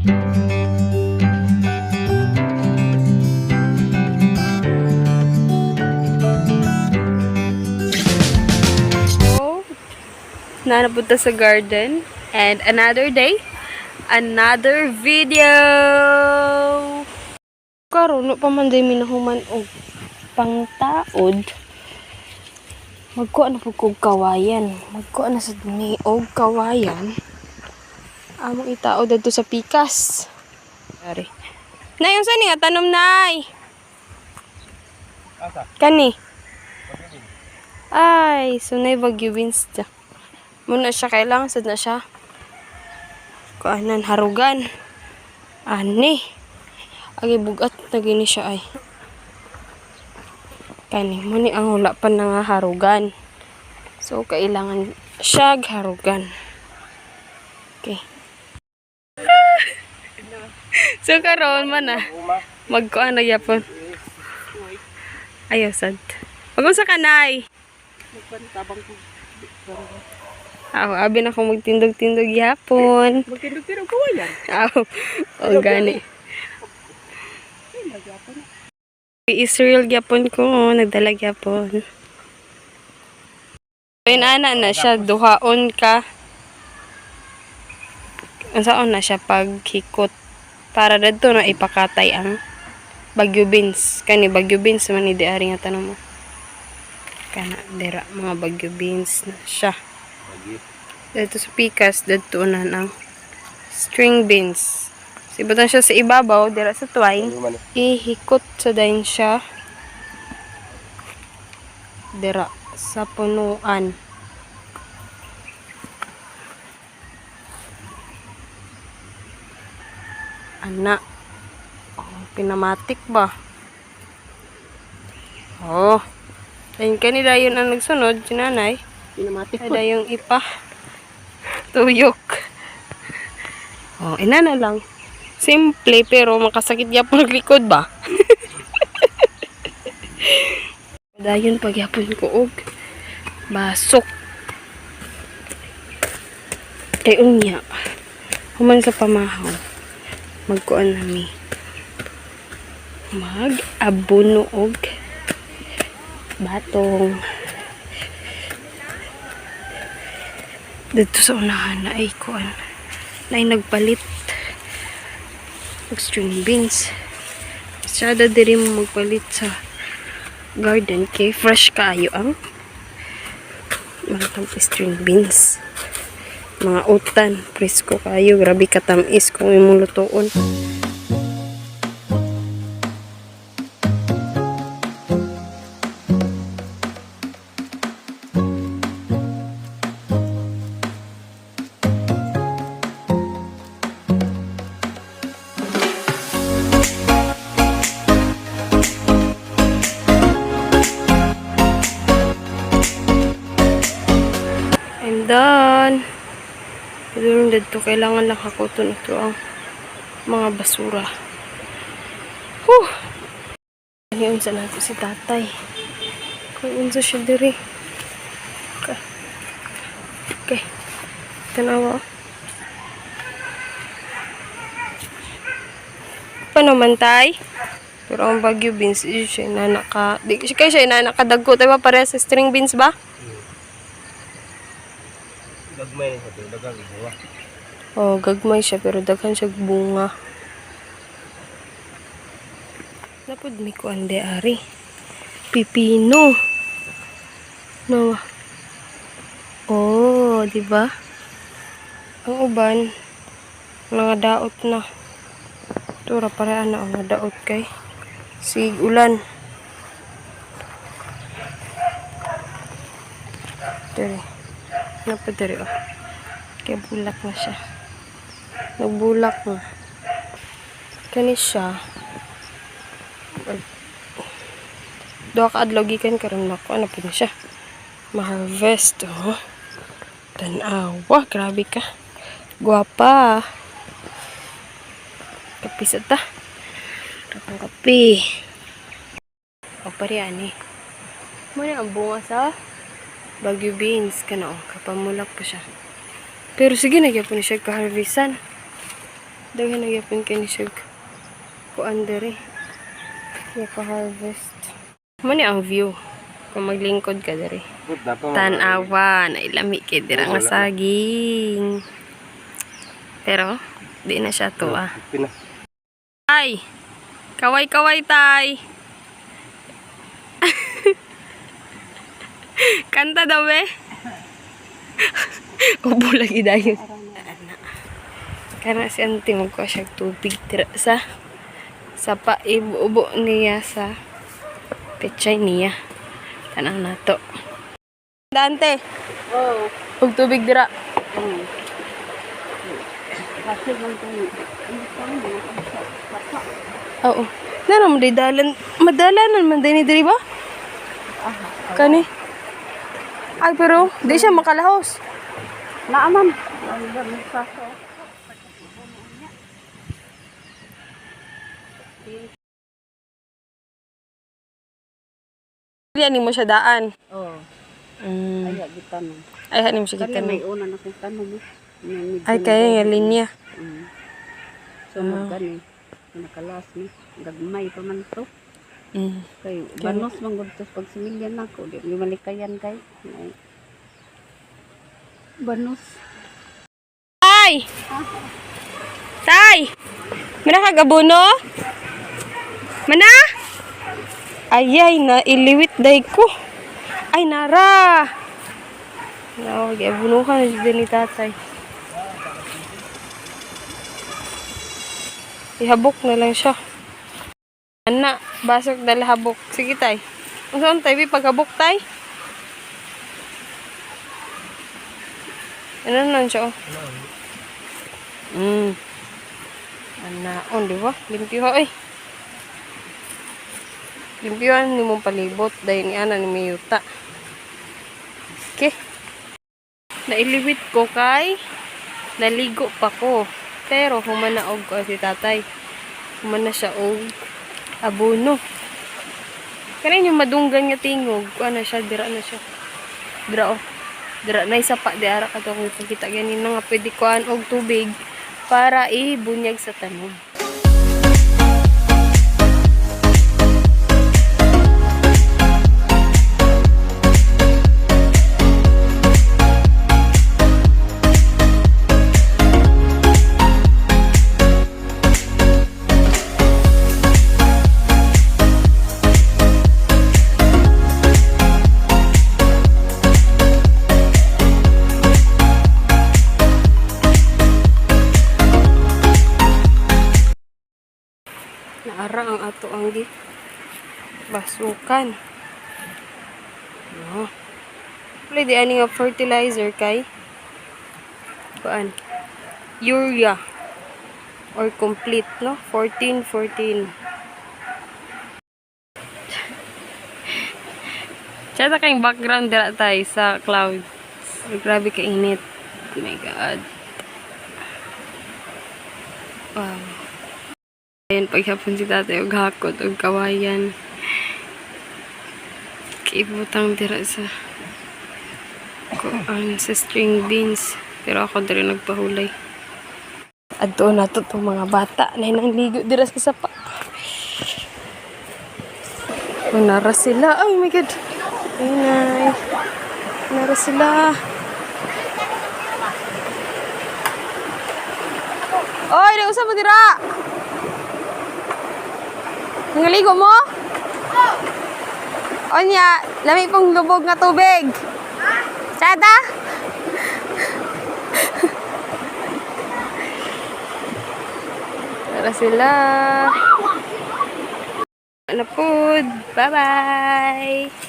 So, nanapunta sa garden. And another day, another video! Karon no pa man day minahuman og pangtaod. Magkuha na pud kog kawayan. Magkuha na sa ni og kawayan. Among itaod dadto sa pikas. Ari. Nay, unsa ni nga tanom, nay? Asa? Kani. Ay, so nay bagyo beans ta. Muna siya kailangan sad na siya. Kuanan harugan. Ani. Agi bugat na gini siya ay. Kani mo ni ang wala pa na nga harugan. So kailangan siya harugan. Okay. So karon man ah. Magkuan na gyapon. Ayaw sad. Magunsa ka, nay? Tabang ko. Aw, abi na akong magtindog-tindog gyapon. Magtindog-tindog kawayan. Aw, o gani. Israel gyapon ko, oh, nagdala gyapon. Inana na siya, duhaon ka. Unsaon na siya paghikot para dadto na ipakatay ang Bagyo beans. Kani Bagyo beans man ni diari nga tanom mo. Kana dira mga Bagyo beans na siya. Dito sa pikas, dito na ang string beans. So, ibutan siya sa ibabaw, dira sa twine. Ihikot sa dayon siya. Dira sa punuan. Ana. Oh, pinamatik ba? Oh. Ayun kanila yun ang nagsunod, si nanay. Pinamatik Ada yung ipa. Tuyok. Oh, inana lang. Simple pero makasakit gyapon ang likod ba? Dayon pagyapon ko og basok. Kay unya. Human sa pamahaw. Magkuan nami. Mag-abono og batong. Dito sa unahan na ay kuan na ay nagpalit og string beans. Masyado diri mo magpalit sa garden kay fresh kaayo ang mga string beans. Mga utan, presko kaayo, grabe katamis kung imong lutuon. I'm done. Pero dito, kailangan lang hakuton ito ang mga basura. Whew! Ani unsa nato si tatay. Kung unsa siya diri. Okay. Okay. Tanawa. Pa naman tay? Pero ang Bagyo beans, is siya inana ka. Di siya kay siya inana ka dagko. Tayo ba pareha sa string beans ba? Gagmay na siya pero dagang ibuwa. Oh, gagmay siya pero daghan siya bunga. Napud mi kuan de ari. Pipino. No. Oh, di ba? Ang uban mga daot na. Tura pare ana ang mga daot kay sig ulan. Dere. Napud dere oh. Kaya bulak na siya. Nagbulak na. Kani siya. Duha ka adlaw gikan karon mako ano pud ni siya. Ma-harvest oh. Tan-awa, grabe ka. Guwapa. Kape sa ta. Kapang kape. O pare ani. Mo na ang bunga sa Bagyo beans kana oh, kapamulak pa siya. Pero sige na gyapon siya ka-harvestan. Daghan na gyapon kay ni siya kuan diri. Iya pa harvest. Mao ni ang view kung maglingkod ka diri. Good na pa. Tan-awa, nailami kay dira nga saging. Pero di na siya tuwa. Pina. Ay! Kaway-kaway, tay! Kanta daw eh. Ubo lagi dayon. Kana si auntie magkuha siya tubig tira sa paibubo niya sa pechay niya. Tanaw nato. Dante, Oh. og tubig dira. Kasi lang kung Oo. Nara mo day dalan, madalanan man day ni diri ba? Kani. Ay pero di siya makalahos. Naaman. Di mo siya daan. Oh, Mm. ay gitanong. Ay hani mo siya Kani gitanong. may una na kong tanong eh. May medyo Ay kaya nga linya. Sunod gani. Nakalas ni. Gagmay pa man to. Kay banos man gud to pag similya nako di mi malikayan kay. Ay. Banos. Tay! Tay! Mana kagabuno? Mana? Ayay, na iliwit day ko. Ay, nara! No, giabuno ka na dyan ni tatay. Ihabok na lang siya. Ana, basok dala habok. Sige, tay. Unsa tay, bi paghabok, tay? Ano nun siya, oh? Anaon, di ba? Limpyo ay. Limpyohan ni mong palibot dahil ni ana ni Miyuta. Okay. Nailiwit ko kay naligo pa ko. Pero humanaog ko si tatay. Humana siya og abono. Kanin yung madunggan nga tingog. Ano siya, dira na siya. Dira oh. Dira na isa pa di ara kato kung ipakita ganin na nga pwede kuan og tubig para ibunyag sa tanom. Naara ang ato ang gi basukan. No. Wala di ani nga fertilizer kay kuan urea or complete, no? 14 14. Tsaka kayong background dira tay sa clouds. Grabe ka init. Oh my God. Wow. Ayan, paghapon si tatay og hakot og kawayan. Kiibutang dira sa kuan sa string beans. Pero ako diri nagpahulay. Adto na to tong mga bata na nang ligo dira sa sapa. Nara sila. Oh my God. Ay, nay. Nara sila. Oy, nausa mo dira. Nangaligo mo? Onya, lami pong lubog nga tubig. Sada? Tara sila. Ano po? Bye-bye!